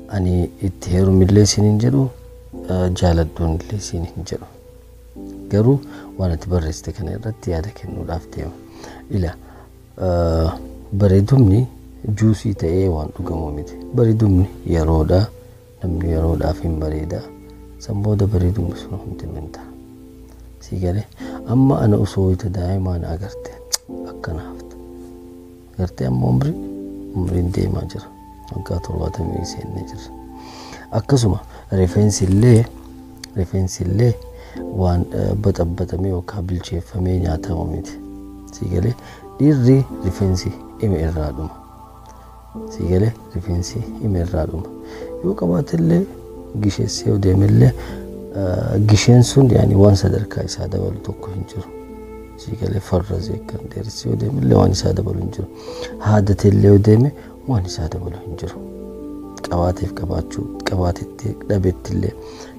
Ani itti heerumillee siin hin jedhu, jaaladhuun illee siin hin jedhu. Garuu waan ati barreessite kana irratti yaada kennuudhaaf deema. Ila, bareedumni juusii ta'ee waan dhugamu miti. Bareedumni yeroodha. Namni yeroodhaaf hin bareeda. San booda bareedumni sun hundinuu hin ta'a. Sii galee? Amma ana osoo ita daa'imaa na agarte akkana hafta. Gartee amma umriin deemaa jira. Waggaa 70 seennee jirra. Akkasuma rifeensi illee waan baxabbaxamee yookaan bilcheeffamee nyaatamu miti. Sii galee? Dhiirri rifeensi ima irraa dhuma. Sii galee? Rifeensi ima irraa dhuma. Yoo qabaate illee, gisheessee yoo deemellee, gisheen sun yaani waan sadarkaa isaa dabalu tokko hin jiru. Sii galee? Farrazee kan dheeressee yoo deemellee waan isaa dabalu hin jiru. Haadateellee yoo deeme waan isaa dabalu hin jiru. Qabaateef qabaachuu qabaatetti dhabetti illee.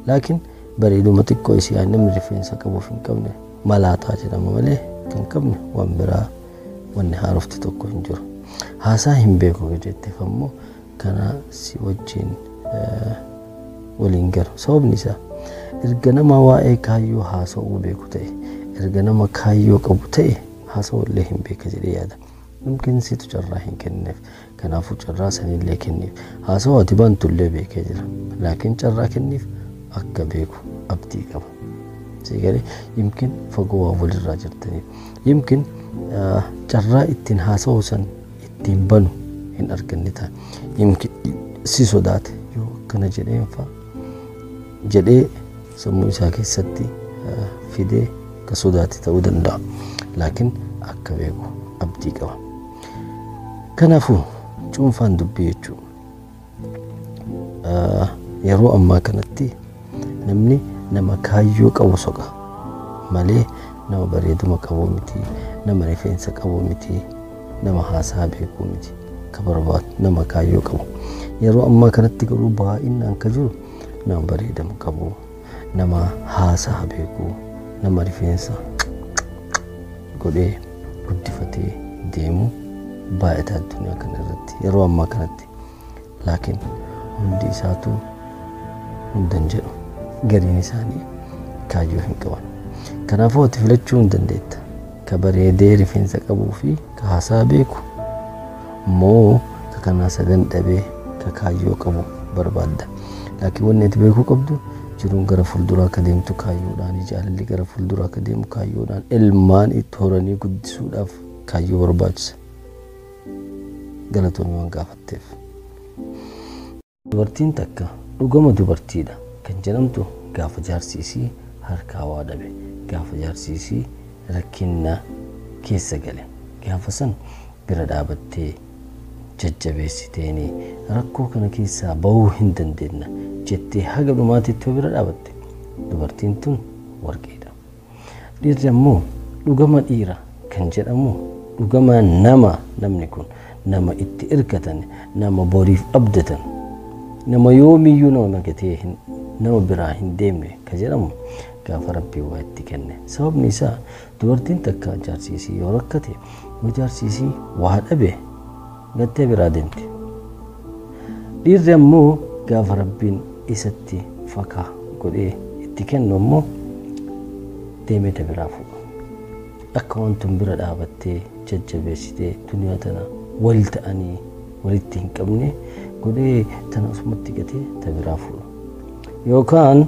Laakiin bareeduma xiqqoo isii namni rifeensa qabuuf hin qabne malaataa jedhama malee kan qabne waan biraa wanni haarofti tokko hin jiru. Haasaa hin beeku jetteef ammoo kana si wajjin waliin galu. Sababni isaa erga nama waa'ee kaayyoo haasa'uu beeku ta'e, erga nama kaayyoo qabu ta'e, haasa'uu illee hin beeka jedhee yaada. Mumkin situ carraa hin kenneef. Kanaafuu carraa sanillee kenniif. Haasawaa ati bantu illee beekee jira. Laakiin carraa kenniif, akka beeku abdii qaba. Sigalee? Yimkin fagoo waa walirraa jirtaniif. Yimkin carraa ittiin haasa'u san ittiin banu hin arganne ta'a. Yimkin si sodaate, yoo akkana jedheen fa'a jedhee sammuu isaa keessatti fidee akka sodaate ta'uu danda'a. Laakiin akka beeku abdii qaba. Kanaafuu cuunfaan dubbii jechuudha. Yeroo ammaa kanatti namni nama kaayyoo qabu soqa malee nama bareeduma qabu miti, nama rifeensa qabu miti, nama haasaa beekuu miti ka barbaadu, nama kaayyoo qabu. Yeroo ammaa kanatti garuu baay'inaan ka jiru nama bareedama qabu, nama haasaa beeku, nama rifeensa godhee guddifatee deemu baay'ata addunyaa kana irratti yeroo ammaa kanatti. Laakiin hundi isaatu hundan jedhu, gariin isaanii kaayyoo hin qaban. Kanaafuu ati filachuu hin dandeetta. Ka bareedee rifeensa qabuu fi ka haasaa beeku moo ka kanaa sadan dhabee ka kaayyoo qabu barbaadda? Laakiin wanni ati beekuu qabdu, jiruun gara fuulduraa akka deemtu kaayyoodhaan, jaalalli gara fuulduraa akka deemu kaayyoodhaan, ilmaan itti horanii guddisuudhaaf kaayyoo barbaachisa. Galatoomii waan gaafatteef. Dubartiin takka dhugama dubartiidha kan jedhamtu gaafa jaarsi isii harkaa waa dhabe, gaafa jaarsi isii rakkinna keessa gale, gaafa san bira dhaabattee jajjabeessiteeni rakkoo kana keessaa bahuu hin dandeenna jettee haga dhumaatitti yoo bira dhaabatte, dubartiin tun warqeedha. Dhiirri ammoo dhugama dhiira kan jedhamu, dhugama nama, namni kun nama itti irkatan, nama boriif abdatan, nama yoomiyyuu nama gatee nama biraa hin deemne ka jedhamu gaafa Rabbii waa itti kenne. Sababni isaa dubartiin takka jaarsi isii yoo rakkate, yoo jaarsi isii waa dhabe, gattee biraa deemti. Dhiirri ammoo gaafa Rabbiin isatti fakaa godhee itti kennu ammoo deemee ta biraa fuudha. Akka wantun bira dhaabattee jajjabeessitee duniyaa tana wal ta'anii walitti hin qabne godhee tana osumatti gatee ta biraa fuudha. Yookaan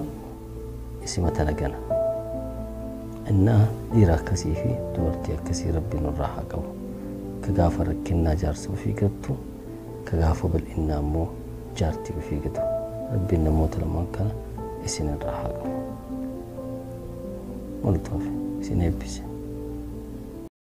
isima tana gana. Innaa dhiira akkasii fi dubartii akkasii Rabbi nurraa haa qabu. Ka gaafa rakkinnaa jaarsa ofii gattu, ka gaafa bal'innaa immoo jaartii ofii gatu. Rabbiin namoota lamaan kana isin irraa haa qabu. Waltoofi isin eebbise.